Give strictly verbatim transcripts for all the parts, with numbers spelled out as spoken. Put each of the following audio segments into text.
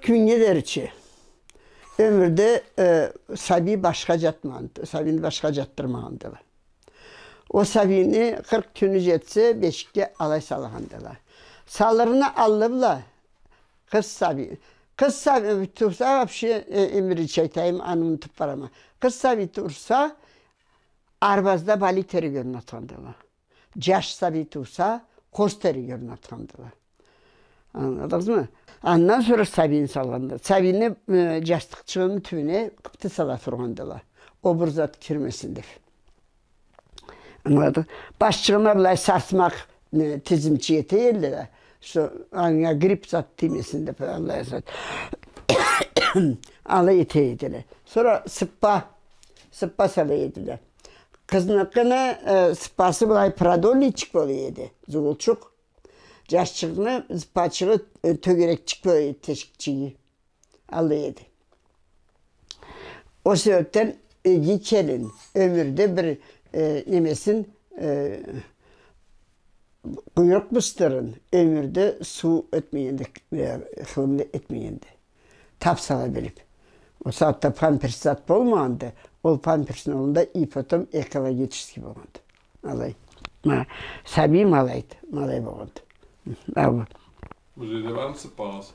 кюннге деричи ёмюрде, э, сабий башха жатмагъанды, сабийни башха жатдырмагъандыла. Ол сабийни къыркъ кюню жетсе, бешикге алай салгъандыла. Салырыны аллы бла къыз сабий, къыз сабий турса, вообще, э, эм биринчи айтайым, аны унутуп барама. Къыз сабий турса, арбазда балий терек орнатхандыла. Жаш сабий тууса, къоз терек орнатхандыла. Ангыладыгъызмы? Андан сора сабийни салгъанда, сабийни, э, жастыкъчыгъыны тюбюне къыпты сала тургъандыла. Ол бир зат кирмесин деп. Ангыладыгъы? Башчыгъына былай сарсмакъ, э, тизимчи эте эдиле да, что анга грипп зат тиймесин деп, аллай зат. Алай эте эдиле. Сора сыппа, сыппа сала эдиле. Къызныкъыны, э, сыппасы былай продольныйчик бола эди, зугулчукъ. Жашчыгъыны сыппачыгъы, э, тёгерекчик бола эди, тешикчиги. Алай эди. Ол себепден иги келин ёмюрде бир, э, немесин, э, къуйрукъ быстырын ёмюрде суу этмегенди, э, хылымда этмегенди. Тап сала билип. Ол сагъатда памперс зат болмагъанды, ол памперсни орнунда и потом экологический болгъанды. Алай. Ма, сабий ма алайды, ма алай болгъанды. Ма бу. Музейде бармы сыппагъыз?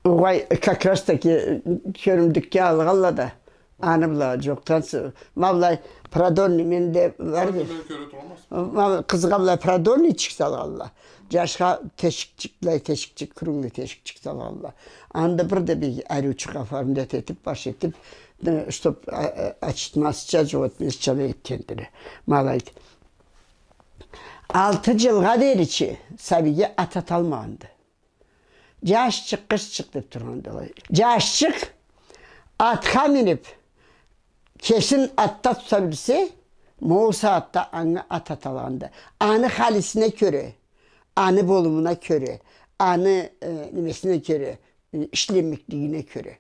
Огъай, как раз таки кёрюмдюкге алгъанла да. Аны бла, жокъдан сы-, ма былай продольный менде бар. Аны мен кёре турама. Ма къызгъа былай продольныйчик салгъанла. Жашха тешикчик, былай тешикчик, круглый тешикчик салгъанла. Анда бир да бир ариучукъ оформлять этип, баш этип, э, чтоб, а, а, ачытмазча, жукъ этмезча да этгендиле. Ма алайды. Алты жылгъа деричи сабийге ат аталмагъанды. Жашчыкъ, къызчыкъ деп тургъандыла. Жашчыкъ атха минип, кесин атда тута билсе, ма ол сагъатда анга ат аталгъанды. Аны халисине кёре, аны болумуна кёре, аны, э, немесине кёре, э, ишленмеклигине кёре.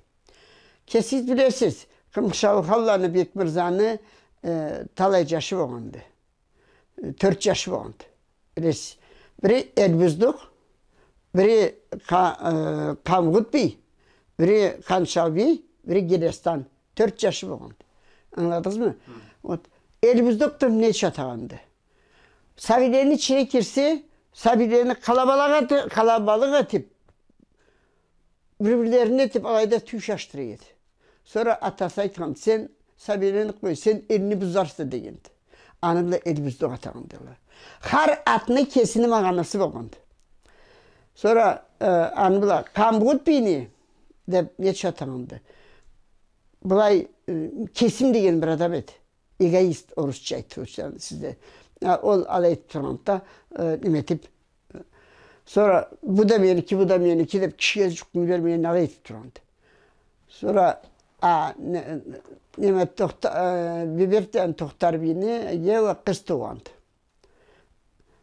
Кесигиз билесиз, Къымшаухалланы Бекмырзаны, э, талай жашы болгъанды. Тёрт жашы болгъанды. Билесиз, бири Эльбуздукъ, бири Къа-, э, Къамгъут бий, бири Къаншау бий, бири Гелестан. Тёрт жашы болгъанды. Ангыладыгъызмы? Хы. Вот. Эльбуздукъ да нечик атагъанды. Сабийлени ичине кирсе, сабийлени къалабалыкъ эти-, къалабалыкъ этип, бир-бирлерине этип, алайда тюй шашдыра эди. Сора атасы айтхан: «Сен сабийлени къой, сен элни бузарса», — дегенди. Аны бла Эльбуздукъ атагъандыла. Хар атны кесини магъанасы болгъанды. Сора, э, аны бла Къамгъут бийни деп нечик атагъанды. Былай, э, кесим деген бир адам эди. Эгоист, орусча айтыучан сизде. А, ол алай этип тургъанды да, э, неме этип, э, сора, «Бу да меники, бу да меники», — деп, кишиге жукъну бермей, алай этип тургъанды. Сора, а, не-, неме, Тохта-, э, Бибертен Тохтар бийни, э, къыз туугъанды.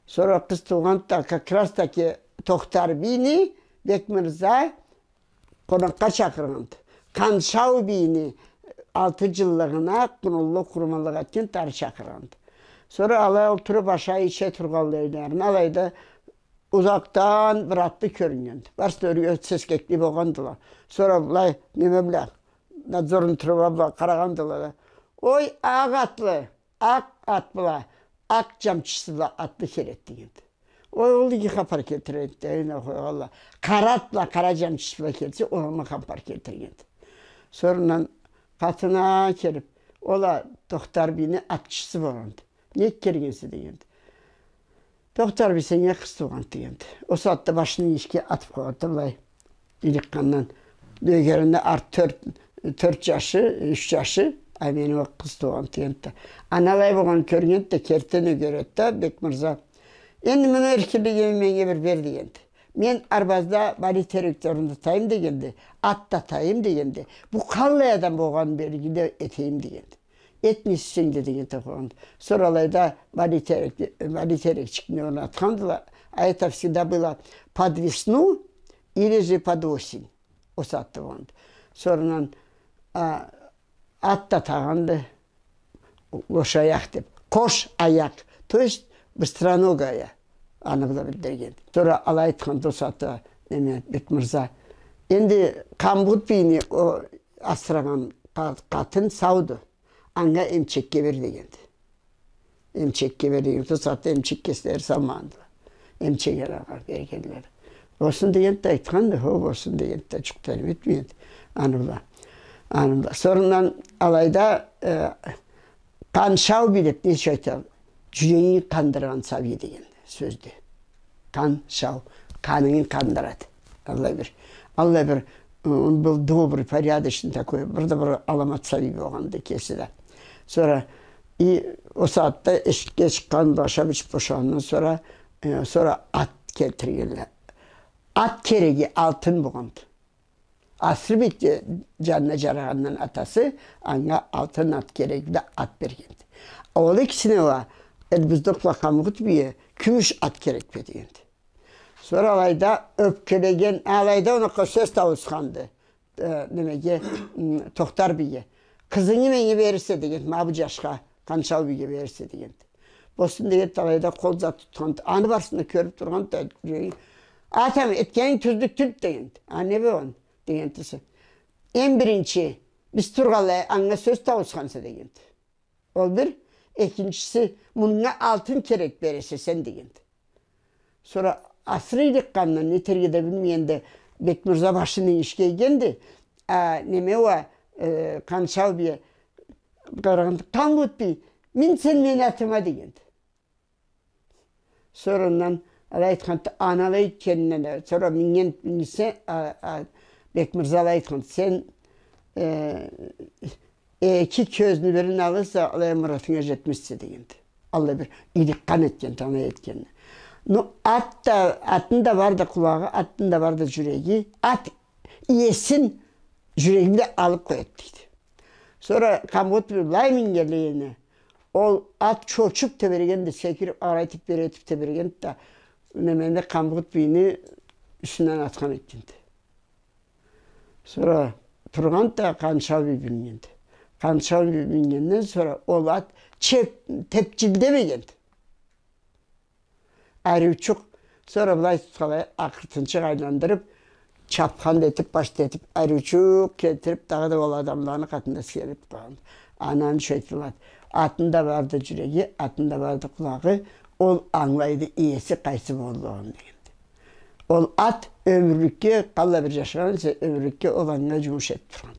Сора къыз туугъанды да, как раз таки Тохтар бийни Бекмырза къонакъгъа чакъыргъанды. Къаншау бийни алты жыллыгъына къуруллукъ, къурманлыкъ этгенди, ары чакъыргъанды. Сора алай олтуруп, ашай-иче тургъанлай, алайда узакъдан бир атлы кёрюннгенди. Барысы да ёрге сескекли болгъандыла. Сора былай, неме бла, надзорный труба бла къарагъандыла да: «Ой, акъ атлы, акъ ат бла, акъ жамчысы бла атлы келеди», — дегенди. Ой, ол иги хапар келтиреди, дейин, къойгъанла. Къара ат бла къара жамчысы бла келсе, ол аман хапар келтиргенди. Сора андан къатына келип, ол а Тохтар бийни атчысы болгъанды. «Нек келгенсе?» — дегенди. «Тохтар бий, сеннге къыз туугъанды», — дегенди. Ол сагъатда башын эшикге атып къойгъанды былай. Иликъгъандан. Нёгерине арт тёрт, тёрт жашы, юч жашы, а мени ол къыз туугъанды дегенди да. Аны алай болгъанын кёргенди да, керти нёгери эди да, Бекмырза: «Энди муну эркинлигин меннге бир бер», — дегенди. «Мен арбазда балий терекни орнатайым», — дегенди, «ат да атайым», — дегенди. «Бу къаллай адам болгъанын белгили этейим», — дегенди. «Эт не сюйсенг да», — дегенди, къойгъанды. Сора алайда балий терек, балий терекчикни орнатхандыла. А это всегда было под весну или же под осень. Ол сагъатда болгъанды. Сора андан, а, ат да атагъанды. Къош аякъ деп. Къош аякъ. То есть быстроногая. Аны бла билдиргенди. Сора алай айтханды ол сагъатда, неме, Бекмырза: Энди Къамбут бийни ол асырагъан къа-, къатын сауду. Анга эмчекге бер дегенди. Эмчекге бер дегенди. Ол сагъатда эмчек кеслери салмагъандыла. Эмчек алагъа бергенле. Болсун дегенди да айтханды, хо, болсун дегенди да, джукъ да неме этмегенди. Аны бла. Аны бла. Сора андан алайда, э, Къаншау бий деб нечик айта, джюрегин къандыргъан сабий деген сёздю. Къаншау, къанынгы къандырады. Аллай бир, аллай бир, ы, он был добрый, порядочный такой, бир да бир аламат сабий болгъанды кеси да. Сора, и, ол сагъатда эшикге чыкъгъан, ашаб ичиб бошагъандан сора, э, сора ат келтиргенле. Ат кереги алтын болгъанды. Асыры бийни джанына джарагъандан атасы анга алтын ат керек да ат бергенди. Ол экисине уа, Эльбуздукъ бла Къамгъут бийге кюмюш ат керек бе дегенди. Сора алайда ёпкелеген, алайда онукъа сёз тауусханды. Э, немеге, м, Тохтар бийге. Къызынгы меннге берирсе дегенди, ма бу джашха, Къаншау бийге берирсе дегенди. Болсун дегенди, алайда къол зат тутханды. Аны барысын да кёрюб тургъанды да, эй, атам, этгенинг тюзлюк тюлдю дегенди. А не бе он? Дегенди. Эм биринчи, биз тургъанлай, анга сёз тауусханса дегенди. Ол бир, экинчиси, мунга алтын керек бересе сен дегенди. Сора асыры ыйлыкъгъандан, нетерге да билмегенде, Бекмырза башын энгишге ийгенди, а, неме уа, э, Къаншау бийге къарагъанды, Къамгъут бий, мин сен мени атыма дегенди. Сора андан алай айтханды, аны алай этгенине да, сора минген, мингенсе, а, а, Бекмырза алай айтханды, сен, э, эки кёзню бирин алырса, алай муратынга джетмезсе дегенди. Аллай бир ыйлыкъгъан этгенди, алай этгенине. Ну, ат да, атны да барды къулагъы, атны да барды джюреги. Ат иесин джюреги бла алыб къояды дейди. Сора Къамгъут бий былай мингенлейине, ол ат чочуб тебрегенди, секириб, алай этиб, бери этиб тебрегенди да, немени, Къамгъут бийни юсюнден атхан этгенди. Сора тургъанды да Къаншау бий мингенди. Къаншау бий мингенден сора ол ат чеп-, тепчилдемегенди. Ариучукъ, сора былай тутханлай, акъыртынчыкъ айландырыб, чапхан да этиб, баш да этиб, ариучукъ келтириб, дагъыда ол адамланы къатында сюелиб къалгъанды. Ананы ючюн айтылады. Атны да барды джюреги, атны да барды къулагъы, ол ангылайды иеси къайсы боллугъун дегенди. Ол ат ёмюрлюкге, къаллай бир джашагъан эсе, ёмюрлюкге ол анга джумуш этиб тургъан.